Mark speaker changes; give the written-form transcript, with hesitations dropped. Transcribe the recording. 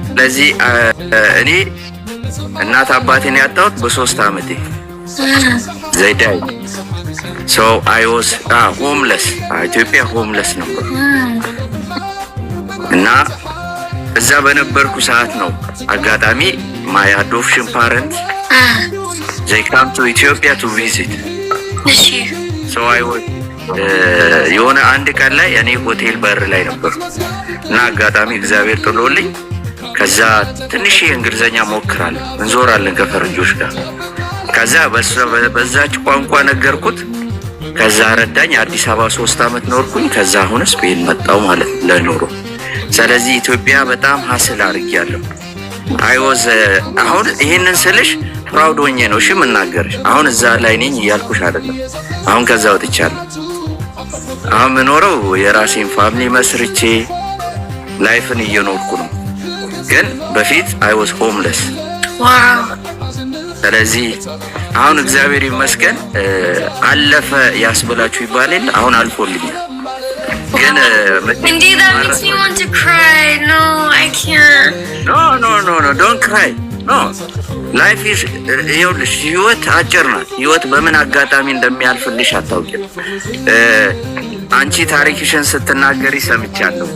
Speaker 1: ስለዚህ እኔ እናት አባቴን ያጣሁት በ3 አመቴ። They died, so I was homeless። ኢትዮጵያ homeless ነበር እና እዛ በነበርኩ ሰዓት ነው አጋጣሚ my adoption parent, they come to Ethiopia to visit. So I was የሆነ አንድ ቀን ላይ እኔ ሆቴል በር ላይ ነበርኩ እና አጋጣሚ እግዚአብሔር ጥሎልኝ ከዛ ትንሽ የእንግሊዘኛ ሞክራለሁ፣ እንዞራለን ከፈረንጆች ጋር። ከዛ በዛች ቋንቋ ነገርኩት። ከዛ ረዳኝ። አዲስ አበባ 3 አመት ኖርኩኝ። ከዛ አሁን ስፔን መጣው ማለት ለኑሮ። ስለዚህ ኢትዮጵያ በጣም hustle አድርጌያለሁ። I was አሁን ይህንን ስልሽ proud ሆኜ ነው እሺ የምናገርሽ። አሁን እዛ ላይ ነኝ እያልኩሽ አይደለም። አሁን ከዛ ወጥቻለሁ። አሁን የምኖረው የራሴን family መስርቼ life ን እየኖርኩ ነው። ግን በፊት I was homeless። ስለዚህ አሁን እግዚአብሔር ይመስገን አለፈ ያስብላችሁ ይባል የለ፣ አሁን አልፎልኛል። ግን
Speaker 2: እንዴ, that makes me want to cry. No, I can't.
Speaker 1: No, don't cry, no. Life is ይኸውልሽ፣ ህይወት አጭር ናት። ህይወት በምን አጋጣሚ እንደሚያልፍልሽ አታውቂም። አንቺ ታሪክሽን ስትናገሪ ሰምቻለሁ።